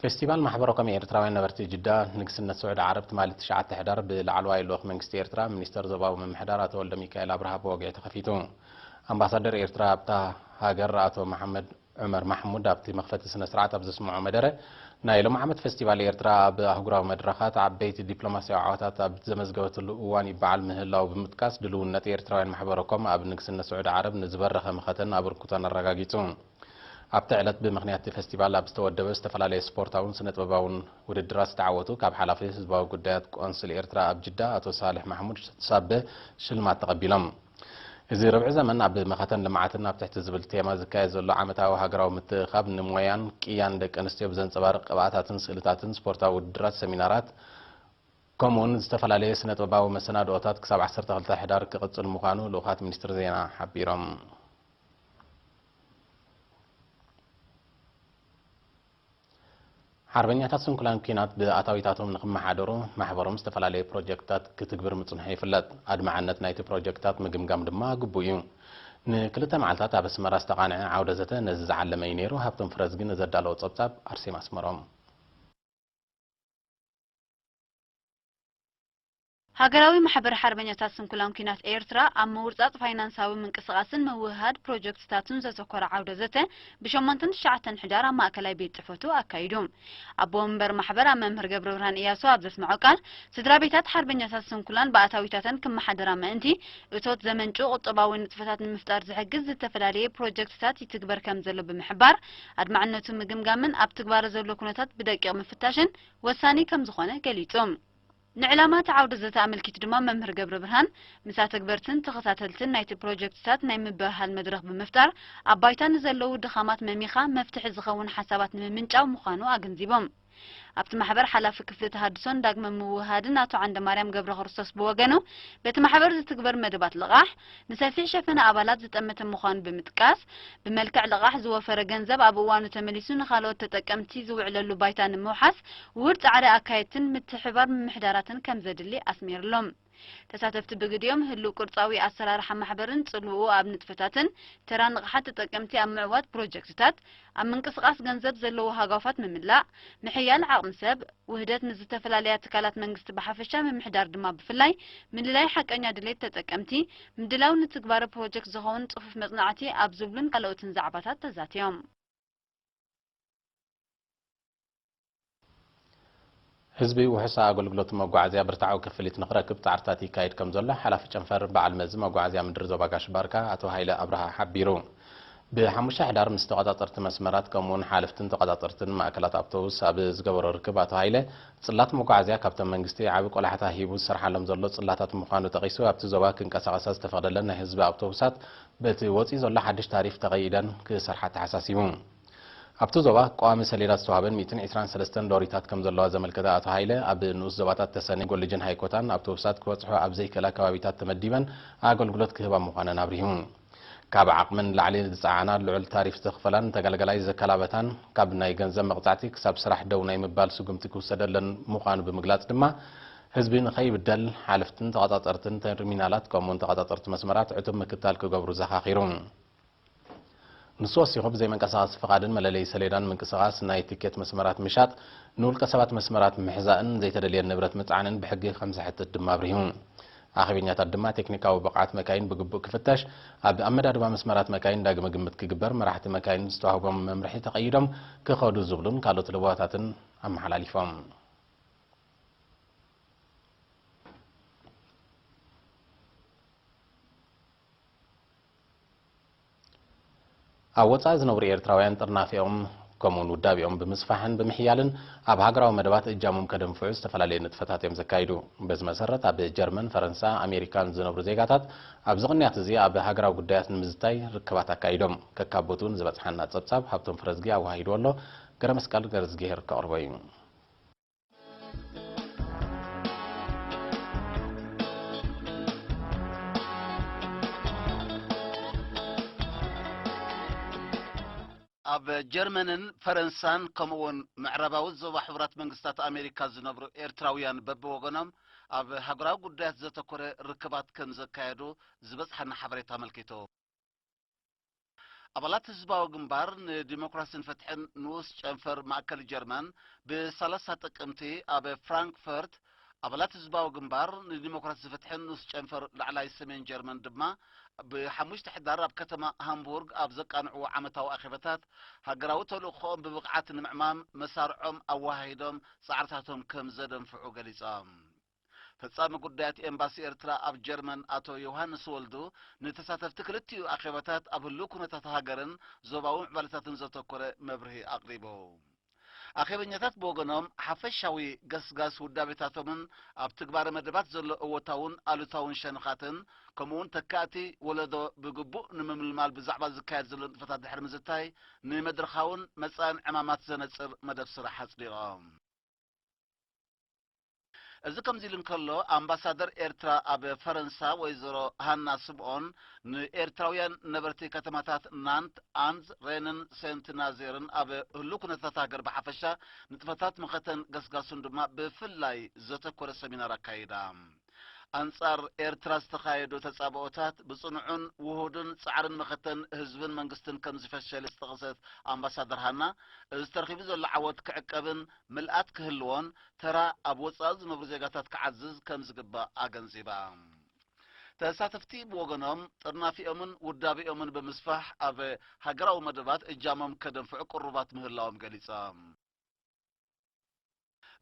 ፌስቲቫል ማሕበረ ኮም ኤርትራውያን ነበርቲ ጅዳ ንግስነት ስዑዲ ዓረብ ትማሊ ትሽዓተ ሕዳር ብላዕለዋይ ልኡኽ መንግስቲ ኤርትራ ሚኒስተር ዞባዊ ምምሕዳር ኣቶ ወልደሚካኤል ኣብርሃ ብወግዒ ተኸፊቱ። ኣምባሳደር ኤርትራ ኣብታ ሃገር ኣቶ መሓመድ ዑመር ማሕሙድ ኣብቲ መኽፈቲ ስነ ስርዓት ኣብ ዘስምዖ መደረ፣ ናይ ሎም ዓመት ፌስቲቫል ኤርትራ ኣብ ኣህጉራዊ መድረኻት ዓበይቲ ዲፕሎማስያዊ ዓወታት ኣብ ዘመዝገበትሉ እዋን ይበዓል ምህላው ብምጥቃስ፣ ድልውነት ኤርትራውያን ማሕበረ ኮም ኣብ ንግስነት ስዑዲ ዓረብ ንዝበረኸ መኸተን ኣበርክቶን ኣረጋጊጹ። ኣብቲ ዕለት ብምኽንያት እቲ ፈስቲቫል ኣብ ዝተወደበ ዝተፈላለየ ስፖርታውን ስነ-ጥበባውን ውድድራት ዝተዓወቱ ካብ ሓላፊ ህዝባዊ ጉዳያት ቆንስል ኤርትራ ኣብ ጅዳ ኣቶ ሳልሕ ማሕሙድ ሳበ ሽልማት ተቐቢሎም። እዚ ርብዒ ዘመን ኣብ መኸተን ልምዓትን ኣብ ትሕቲ ዝብል ቴማ ዝካየድ ዘሎ ዓመታዊ ሃገራዊ ምትእኻብ ንሞያን ቅያን ደቂ ኣንስትዮ ብዘንጸባርቕ ቅብኣታትን ስእልታትን ስፖርታዊ ውድድራት፣ ሰሚናራት፣ ከምኡውን ዝተፈላለየ ስነ-ጥበባዊ መሰናድኦታት ክሳብ ዓሰርተ ክልተ ሕዳር ክቕጽል ምዃኑ ልኡኻት ሚኒስትሪ ዜና ሓቢሮም። ሓርበኛታት ስንኩላን ኲናት ብኣታዊታቶም ንኽመሓደሩ ማሕበሮም ዝተፈላለየ ፕሮጀክትታት ክትግብር ምጽንሑ ይፍለጥ። ኣድማዕነት ናይቲ ፕሮጀክትታት ምግምጋም ድማ ግቡእ እዩ። ንክልተ መዓልታት ኣብ ኣስመራ ዝተቓንዐ ዓውደ ዘተ ነዚ ዝዓለመ እዩ ነይሩ። ሃብቶም ፍረዝጊ ንዘዳለዎ ጸብጻብ ኣርሴማ ኣስመሮም። ሃገራዊ ማሕበር ሓርበኛታት ስንኩላን ኲናት ኤርትራ ኣብ ምውርጻጽ ፋይናንሳዊ ምንቅስቓስን ምውህሃድ ፕሮጀክትታቱን ዘተኮረ ዓውደ ዘተ ብሸሞንተን ትሽዓተን ሕዳር ኣብ ማእከላይ ቤት ጽሕፈቱ ኣካይዱ። ኣቦ መንበር ማሕበር ኣብ መምህር ገብረብርሃን እያሱ ኣብ ዘስምዖ ቃል፣ ስድራ ቤታት ሓርበኛታት ስንኩላን ብኣታዊታተን ክመሓደራ ምእንቲ እቶት ዘመንጩ ቁጠባዊ ንጥፈታት ንምፍጣር ዝሕግዝ ዝተፈላለየ ፕሮጀክትታት ይትግበር ከም ዘሎ ብምሕባር፣ ኣድማዕነቱ ምግምጋምን ኣብ ትግባረ ዘሎ ኩነታት ብደቂቕ ምፍታሽን ወሳኒ ከም ዝኾነ ገሊጹ። ንዕላማ እቲ ዓውደ ዘተ ኣመልኪቱ ድማ መምህር ገብረብርሃን ምስ ኣተግበርትን ተኸታተልትን ናይቲ ፕሮጀክትታት ናይ ምብህሃል መድረኽ ብምፍጣር ኣብ ባይታ ንዘለዉ ድኻማት መሚኻ መፍትሒ ዝኸውን ሓሳባት ንምምንጫው ምዃኑ ኣገንዚቦም። ኣብቲ ማሕበር ሓላፊ ክፍሊ ተሃድሶን ዳግመ ምውህሃድን ኣቶ ዓንደማርያም ገብረክርስቶስ ብወገኑ በቲ ማሕበር ዝትግበር መደባት ልቓሕ ንሰፊሕ ሸፈነ ኣባላት ዝጠመተ ምዃኑ ብምጥቃስ ብመልክዕ ልቓሕ ዝወፈረ ገንዘብ ኣብ እዋኑ ተመሊሱ ንኻልኦት ተጠቀምቲ ዝውዕለሉ ባይታ ንምውሓስ ውሁድ ጻዕሪ ኣካየድትን ምትሕብባር ምምሕዳራትን ከምዘድሊ ኣስሚርሎም። ተሳተፍቲ ብግዲኦም ህሉው ቅርጻዊ ኣሰራርሓ ማሕበርን ጽልውኡ ኣብ ንጥፈታትን ተራ ንቕሓት ተጠቀምቲ ኣብ ምዕዋት ፕሮጀክትታት ኣብ ምንቅስቓስ ገንዘብ ዘለዎ ሃጓፋት ምምላእ፣ ምሕያል ዓቕሚ ሰብ፣ ውህደት ምስ ዝተፈላለያ ትካላት መንግስቲ ብሓፈሻ ምምሕዳር ድማ ብፍላይ ምልላይ ሓቀኛ ድሌት ተጠቀምቲ፣ ምድላው ንትግባረ ፕሮጀክት ዝኸውን ጽፉፍ መጽናዕቲ ኣብ ዝብሉን ካልኦትን ዛዕባታት ተዛትዮም። ህዝቢ ውሑስ ኣገልግሎት መጓዓዝያ ብርትዓዊ ክፍሊት ንኽረክብ ጻዕርታት ይካየድ ከም ዘሎ ሓላፊ ጨንፈር በዓል መዚ መጓዓዝያ ምድሪ ዞባ ጋሽ ባርካ ኣቶ ሃይለ ኣብርሃ ሓቢሩ። ብሓሙሽተ ሕዳር ምስ ተቖጻጸርቲ መስመራት ከምኡውን ሓለፍትን ተቖጻጸርትን ማእከላት ኣውቶቡስ ኣብ ዝገበሮ ርክብ ኣቶ ሃይለ ጽላት መጓዓዝያ ካብቶም መንግስቲ ዓቢ ቆላሕታ ሂቡ ዝሰርሓሎም ዘሎ ጽላታት ምዃኑ ጠቒሱ ኣብቲ ዞባ ክንቀሳቐሳ ዝተፈቕደለን ናይ ህዝቢ ኣውቶቡሳት በቲ ወጺኡ ዘሎ ሓድሽ ታሪፍ ተቐይደን ክሰርሓ ኣተሓሳሲቡ። ኣብቲ ዞባ ቀዋሚ ሰሌዳ ዝተዋህበን ሚእትን ዕስራን ሰለስተን ሎሪታት ከም ዘለዋ ዘመልከተ ኣቶ ሃይለ፣ ኣብ ንኡስ ዞባታት ተሰነይ፣ ጎልጅን ሃይኮታን ኣውቶቡሳት ክበጽሑ ኣብ ዘይክእላ ከባቢታት ተመዲበን ኣገልግሎት ክህባ ምዃነን ኣብሪሁ። ካብ ዓቕመን ንላዕሊ ዝጸዓና ልዑል ታሪፍ ዝኽፈላን ንተገልጋላይ ዘከላበታን፣ ካብ ናይ ገንዘብ መቕጻዕቲ ክሳብ ስራሕ ደው ናይ ምባል ስጉምቲ ክውሰደለን ምዃኑ ብምግላጽ ድማ፣ ህዝቢ ንኸይብደል ሓለፍትን ተቐጻጸርትን ተርሚናላት ከምኡውን ተቐጻጸርቲ መስመራት ዕቱብ ምክትታል ክገብሩ ዘኻኺሩ። ንሱ ወሲኹ፣ ብዘይ መንቀሳቐሲ ፍቓድን መለለዪ ሰሌዳን ምንቅስቓስ፣ ናይ ቲኬት መስመራት ምሻጥ፣ ንውልቀ ሰባት መስመራት ምሕዛእን ዘይተደልየ ንብረት ምጽዓንን ብሕጊ ከም ዘሕትት ድማ ኣብሪሁ። ኣኼበኛታት ድማ ቴክኒካዊ ብቕዓት መካይን ብግቡእ ክፍተሽ፣ ኣብ ኣመዳድባ መስመራት መካይን ዳግመ ግምት ክግበር፣ መራሕቲ መካይን ዝተዋህቦም መምርሒ ተቐይዶም ክኸዱ ዝብሉን ካልኦት ለበዋታትን ኣመሓላሊፎም። ኣብ ወጻኢ ዝነብሩ ኤርትራውያን ጥርናፊኦም ከምኡውን ውዳቤኦም ብምስፋሕን ብምሕያልን ኣብ ሃገራዊ መደባት እጃሞም ከደንፍዑ ዝተፈላለየ ንጥፈታት እዮም ዘካይዱ። በዚ መሰረት ኣብ ጀርመን፣ ፈረንሳ፣ ኣሜሪካን ዝነብሩ ዜጋታት ኣብዚ ቅንያት እዚ ኣብ ሃገራዊ ጉዳያት ንምዝታይ ርክባት ኣካይዶም። ከካብ ቦትኡ ንዝበጽሓና ጸብጻብ ሃብቶም ፍረዝጊ ኣወሃሂድዎ ኣሎ። ገረመስቀል ገረዝጊሄር ከቕርቦ እዩ። ኣብ ጀርመንን ፈረንሳን ከምኡውን ምዕራባዊ ዞባ ሕቡራት መንግስታት ኣሜሪካ ዝነብሩ ኤርትራውያን በብወገኖም ኣብ ሃገራዊ ጉዳያት ዘተኮረ ርክባት ከም ዘካየዱ ዝበጽሓና ሓበሬታ ኣመልኪቱ። ኣባላት ህዝባዊ ግንባር ንዲሞክራሲን ፍትሕን ንኡስ ጨንፈር ማእከል ጀርመን ብሰላሳ ጥቅምቲ ኣብ ፍራንክፈርት ኣባላት ህዝባዊ ግንባር ንዲሞክራሲ ፍትሕን ንኡስ ጨንፈር ላዕላይ ሰሜን ጀርመን ድማ ብሓሙሽተ ሕዳር ኣብ ከተማ ሃምቡርግ ኣብ ዘቃንዕዎ ዓመታዊ ኣኼባታት ሃገራዊ ተልእኾኦም ብብቕዓት ንምዕማም መሳርዖም ኣወሃሂዶም ጻዕርታቶም ከም ዘደንፍዑ ገሊጾም። ፈጻሚ ጉዳያት ኤምባሲ ኤርትራ ኣብ ጀርመን ኣቶ ዮሃንስ ወልዱ ንተሳተፍቲ ክልቲኡ ኣኼባታት ኣብ ህሉው ኩነታት ሃገርን ዞባዊ ምዕባለታትን ዘተኮረ መብርሂ ኣቕሪቡ። ኣኼበኛታት ብወገኖም ሓፈሻዊ ገስጋስ ውዳቤታቶምን ኣብ ትግባረ መደባት ዘሎ እወታውን ኣሉታውን ሸንኻትን ከምኡውን ተካእቲ ወለዶ ብግቡእ ንምምልማል ብዛዕባ ዝካየድ ዘሎ ንጥፈታት ድሕሪ ምዝታይ ንመድረኻውን መጻእን ዕማማት ዘነጽር መደብ ስራሕ ኣጽዲቖም። እዚ ከምዚ ኢሉ እንከሎ ኣምባሳደር ኤርትራ ኣብ ፈረንሳ ወይዘሮ ሃና ስምኦን ንኤርትራውያን ነበርቲ ከተማታት ናንት፣ ኣንዝ፣ ሬንን ሴንት ናዜርን ኣብ ህሉ ኩነታት ሃገር ብሓፈሻ ንጥፈታት መኸተን ገስጋሱን ድማ ብፍላይ ዘተኮረ ሰሚናር ኣካይዳ። ኣንጻር ኤርትራ ዝተኻየዱ ተጻብኦታት ብጽኑዕን ውሁድን ጻዕርን መኸተን ህዝብን መንግስትን ከም ዝፈሸለ ዝጠቐሰት ኣምባሳደር ሃና፣ እዚ ተረኺቡ ዘሎ ዓወት ክዕቀብን ምልኣት ክህልዎን ተራ ኣብ ወጻኢ ዝነብሩ ዜጋታት ክዓዝዝ ከም ዝግባእ ኣገንዚባ። ተሳተፍቲ ብወገኖም ጥርናፊኦምን ውዳቤኦምን ብምስፋሕ ኣብ ሃገራዊ መደባት እጃሞም ከደንፍዑ ቅሩባት ምህላዎም ገሊጾም።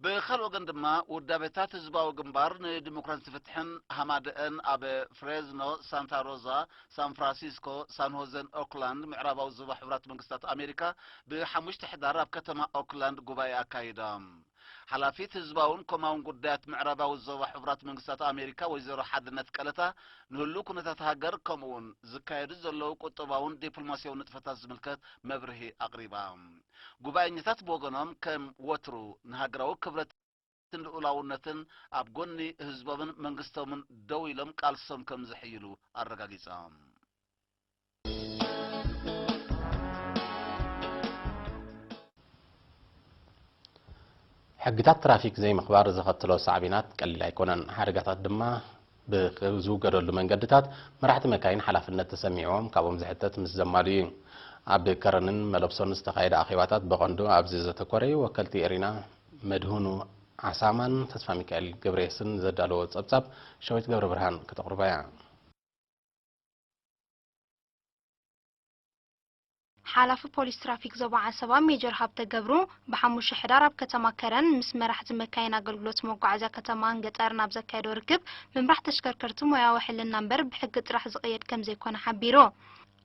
ብኻልእ ወገን ድማ ውዳቤታት ህዝባዊ ግንባር ንዲሞክራሲ ፍትሕን ሃማደአን ኣብ ፍሬዝኖ፣ ሳንታ ሮዛ፣ ሳን ፍራንሲስኮ፣ ሳን ሆዘን ኦክላንድ ምዕራባዊ ዞባ ሕቡራት መንግስታት ኣሜሪካ ብሓሙሽተ ሕዳር ኣብ ከተማ ኦክላንድ ጉባኤ ኣካይዶም። ሓላፊት ህዝባውን ኮማውን ጉዳያት ምዕራባዊ ዞባ ሕቡራት መንግስታት ኣሜሪካ ወይዘሮ ሓድነት ቀለታ ንህሉ ኩነታት ሃገር ከምኡውን ዝካየዱ ዘለዉ ቁጠባውን ዲፕሎማሲያዊ ንጥፈታት ዝምልከት መብርሂ ኣቕሪባ። ጉባኤኛታት ብወገኖም ከም ወትሩ ንሃገራዊ ክብረትን ልኡላውነትን ኣብ ጎኒ ህዝቦምን መንግስቶምን ደው ኢሎም ቃልሶም ከም ዘሕይሉ ኣረጋጊጾም። ሕግታት ትራፊክ ዘይምኽባር ዘኸትሎ ሳዕቤናት ቀሊል ኣይኮነን። ሓደጋታት ድማ ብዝውገደሉ መንገድታት መራሕቲ መካይን ሓላፍነት ተሰሚዕዎም ካብኦም ዝሕተት ምስ ዘማልዩ እዩ። ኣብ ከረንን መለብሶን ዝተኻየደ ኣኼባታት ብቐንዱ ኣብዚ ዘተኮረ እዩ። ወከልቲ ኤሪና መድህኑ ዓሳማን ተስፋ ሚካኤል ገብረየስን ዘዳለዎ ጸብጻብ ሸዊት ገብረ ብርሃን ከተቕርባ እያ። ሓላፊ ፖሊስ ትራፊክ ዞባ ዓሰባ ሜጀር ሃብተ ገብሩ ብሓሙሽተ ሕዳር ኣብ ከተማ ከረን ምስ መራሕቲ መካይን ኣገልግሎት መጓዓዝያ ከተማን ገጠርን ኣብ ዘካየዶ ርክብ ምምራሕ ተሽከርከርቲ ሞያዊ ሕልና እምበር ብሕጊ ጥራሕ ዝቕየድ ከምዘይኮነ ሓቢሩ።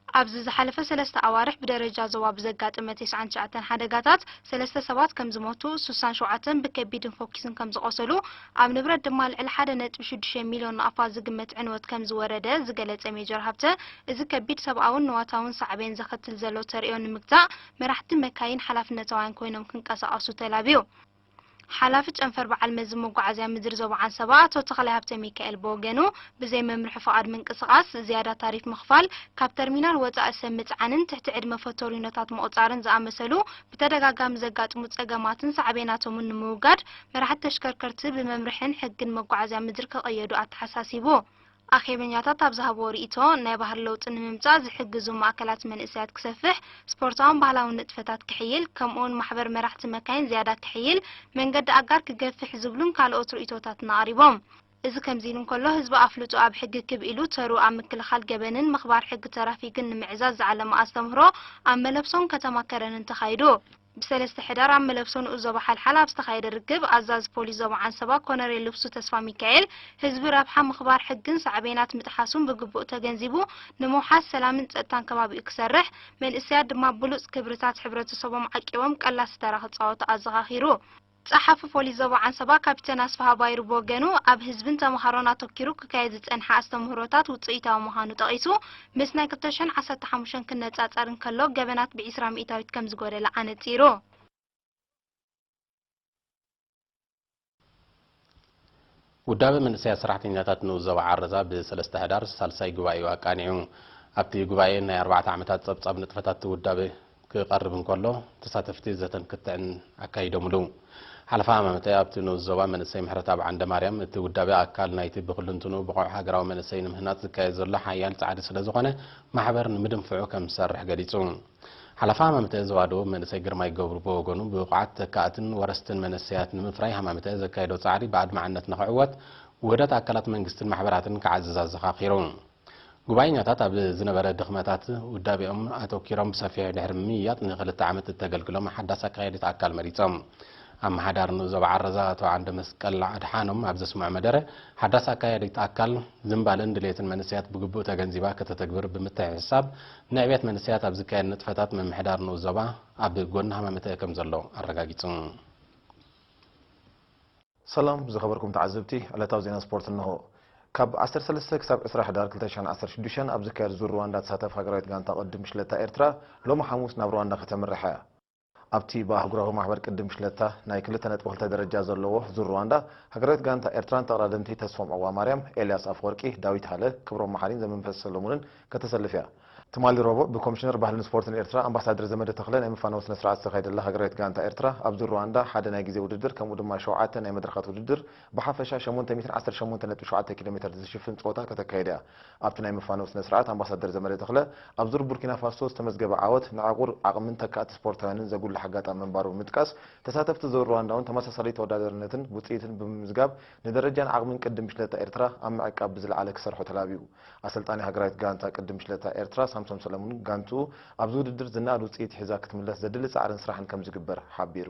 ኣብዚ ዝሓለፈ ሰለስተ ኣዋርሕ ብደረጃ ዞባ ብዘጋጠመ ተስዓን ትሽዓተን ሓደጋታት ሰለስተ ሰባት ከም ዝሞቱ፣ ስሳን ሸውዓተን ብከቢድን ፎኪስን ከም ዝቖሰሉ፣ ኣብ ንብረት ድማ ልዕሊ ሓደ ነጥቢ ሽዱሽተ ሚልዮን ናቕፋ ዝግመት ዕንወት ከም ዝወረደ ዝገለጸ ሜጀር ሃብተ፣ እዚ ከቢድ ሰብኣውን ንዋታውን ሳዕቤን ዘኸትል ዘሎ ተርእዮ ንምግታእ መራሕቲ መካይን ሓላፍነታውያን ኮይኖም ክንቀሳቐሱ ተላብዩ። ሓላፊ ጨንፈር በዓል መዚ መጓዓዝያ ምድሪ ዞባ ዓንሰባ ኣቶ ተኽላይ ሃብተሚካኤል ብወገኑ፣ ብዘይ መምርሒ ፍቓድ ምንቅስቓስ፣ ዝያዳ ታሪፍ ምኽፋል፣ ካብ ተርሚናል ወጻኢ ሰብ ምጽዓንን ትሕቲ ዕድመ ፈቶሪኖታት ምቑጻርን ዝኣመሰሉ ብተደጋጋሚ ዘጋጥሙ ጸገማትን ሳዕቤናቶምን ንምውጋድ መራሕቲ ተሽከርከርቲ ብመምርሕን ሕግን መጓዓዝያ ምድሪ ክቕየዱ ኣተሓሳሲቡ። ኣኼበኛታት ኣብ ዝሃብዎ ርእይቶ፣ ናይ ባህሪ ለውጢ ንምምጻእ ዝሕግዙ ማእከላት መንእሰያት ክሰፍሕ፣ ስፖርታውን ባህላውን ንጥፈታት ክሕይል፣ ከምኡውን ማሕበር መራሕቲ መካይን ዝያዳ ክሕይል፣ መንገዲ ኣጋር ክገፍሕ ዝብሉን ካልኦት ርእይቶታትን ኣቕሪቦም። እዚ ከምዚ ኢሉ እንከሎ፣ ህዝቢ ኣፍልጡ ኣብ ሕጊ ክብ ኢሉ ተርኡ ኣብ ምክልኻል ገበንን ምኽባር ሕጊ ተራፊክን ንምዕዛዝ ዝዓለመ ኣስተምህሮ ኣብ መለብሶን ከተማ ከረንን ተኻይዱ። ብሰለስተ ሕዳር ኣብ መለብሶ ንኡስ ዞባ ሓልሓል ኣብ ዝተኻየደ ርክብ፣ ኣዛዚ ፖሊስ ዞባ ዓንሰባ ኮነሬል ልብሱ ተስፋሚካኤል፣ ህዝቢ ረብሓ ምኽባር ሕግን ሳዕቤናት ምጥሓሱን ብግቡእ ተገንዚቡ፣ ንምውሓስ ሰላምን ጸጥታን ከባቢኡ ክሰርሕ፣ መንእሰያት ድማ ብሉጽ ክብርታት ሕብረተሰቦም ዓቂቦም ቀላሲ ተራ ክጻወቱ ኣዘኻኺሩ። ጸሓፊ ፖሊስ ዞባ ዓንሰባ ካፒተን ኣስፍሃ ባይሩ ብወገኑ፣ ኣብ ህዝብን ተመሃሮን ኣተኪሩ ክካየድ ዝጸንሐ ኣስተምህሮታት ውጽኢታዊ ምዃኑ ጠቒሱ፣ ምስ ናይ ክልተ ሽሕን ዓሰርተ ሓሙሽተን ክነጻጸር እንከሎ፣ ገበናት ብዒስራ ሚእታዊት ከም ዝጎደለ ኣነጺሩ። ውዳበ መንእሰያት ሰራሕተኛታት ንኡስ ዞባ ዓረዛ ብሰለስተ ሕዳር ሳልሳይ ጉባኤኡ ኣቃኒዑ። ኣብቲ ጉባኤ ናይ ኣርባዕተ ዓመታት ጸብጻብ ንጥፈታት ውዳበ ክቐርብ እንከሎ፣ ተሳተፍቲ ዘተን ክትዕን ኣካይዶምሉ። ሓለፋ ሃማመተ ኣብቲ ንኡስ ዞባ መንእሰይ ምሕረት ኣብ ዓንደ ማርያም፣ እቲ ውዳቤ ኣካል ናይቲ ብክልንትኑ ብቑዕ ሃገራዊ መንእሰይ ንምህናጽ ዝካየድ ዘሎ ሓያል ጻዕሪ ስለ ዝኾነ፣ ማሕበር ንምድንፍዑ ከም ዝሰርሕ ገሊጹ። ሓለፋ ሃማመተ ዞባ ደቡብ መንእሰይ ግርማይ ገብሩ ብወገኑ፣ ብቑዓት ተካእትን ወረስትን መንእሰያት ንምፍራይ ሃማመተ ዘካየዶ ጻዕሪ ብኣድማዕነት ንኽዕወት፣ ውህደት ኣካላት መንግስትን ማሕበራትን ክዓዝዝ ኣዘኻኺሩ። ጉባኤኛታት ኣብ ዝነበረ ድኽመታት ውዳቤኦም ኣተኪሮም ብሰፊሑ ድሕሪ ምምይያጥ ንክልተ ዓመት እተገልግሎም ሓዳስ ኣካያዲት ኣካል መሪጾም። ኣመሓዳሪ ንኡስ ዞባ ዓረዛ ኣቶ ዓንደ መስቀል ኣድሓኖም ኣብ ዘስምዖ መደረ፣ ሓዳስ ኣካያዲት ኣካል ዝንባለን ድሌትን መንእሰያት ብግቡእ ተገንዚባ ከተተግብር ብምትሕስሳብ፣ ንዕቤት መንእሰያት ኣብ ዝካየድ ንጥፈታት ምምሕዳር ንኡስ ዞባ ኣብ ጎኒ ሃማመተ ከም ዘሎ ኣረጋጊጹ። ሰላም ዝኸበርኩም ተዓዘብቲ፣ ዕለታዊ ዜና ስፖርት እንሆ። ካብ ዓሰርተ ሰለስተ ክሳብ ዕስራ ሕዳር ክልተ ሽሕን ዓሰርተ ሽዱሽተን ኣብ ዝካየድ ዙር ሩዋንዳ ተሳተፍ ሃገራዊት ጋንታ ቅድም ሽለታ ኤርትራ ሎሚ ሓሙስ ናብ ሩዋንዳ ከተምርሕ እያ። ኣብቲ ብኣህጉራዊ ማሕበር ቅድም ሽለታ ናይ ክልተ ነጥቢ ክልተ ደረጃ ዘለዎ ዙር ሩዋንዳ፣ ሃገራዊት ጋንታ ኤርትራን ተቐዳደምቲ ተስፎም ኣዋ ማርያም፣ ኤልያስ ኣፈወርቂ፣ ዳዊት ሃለ፣ ክብሮም መሓሪን ዘመንፈስ ሰለሙንን ከተሰልፍ እያ። ትማሊ ረቡዕ ብኮሚሽነር ባህልን ስፖርትን ኤርትራ ኣምባሳደር ዘመደ ተኽለ ናይ መፋነዊ ስነ ስርዓት ዝተኻየደላ ሃገራዊት ጋንታ ኤርትራ፣ ኣብ ዙር ሩዋንዳ ሓደ ናይ ግዜ ውድድር ከምኡ ድማ ሸውዓተ ናይ መድረኻት ውድድር ብሓፈሻ ሸሞንተ ሚእትን ዓሰርተ ሸሞንተ ነጥቢ ሸውዓተ ኪሎ ሜትር ዝሽፍን ጸወታ ከተካይድ እያ። ኣብቲ ናይ መፋነዊ ስነ ስርዓት ኣምባሳደር ዘመደ ተኽለ፣ ኣብ ዙር ቡርኪና ፋሶ ዝተመዝገበ ዓወት ንዕቑር ዓቕምን ተካእቲ ስፖርታውያንን ዘጉልሕ ኣጋጣሚ ምንባሩ ብምጥቃስ፣ ተሳተፍቲ ዙር ሩዋንዳ እውን ተመሳሳሊ ተወዳዳርነትን ውጽኢትን ብምምዝጋብ ንደረጃን ዓቕምን ቅድም ሽለታ ኤርትራ ኣብ ምዕቃብ ብዝለዓለ ክሰርሑ ተላብዩ። ኣሰልጣኒ ሃገራዊት ጋንታ ቅድም ሽለታ ኤርትራ ሳምሶም ሰለሙን፣ ጋንትኡ ኣብዚ ውድድር ዝነኣድ ውጽኢት ሒዛ ክትምለስ ዘድሊ ጻዕርን ስራሕን ከም ዝግበር ሓቢሩ።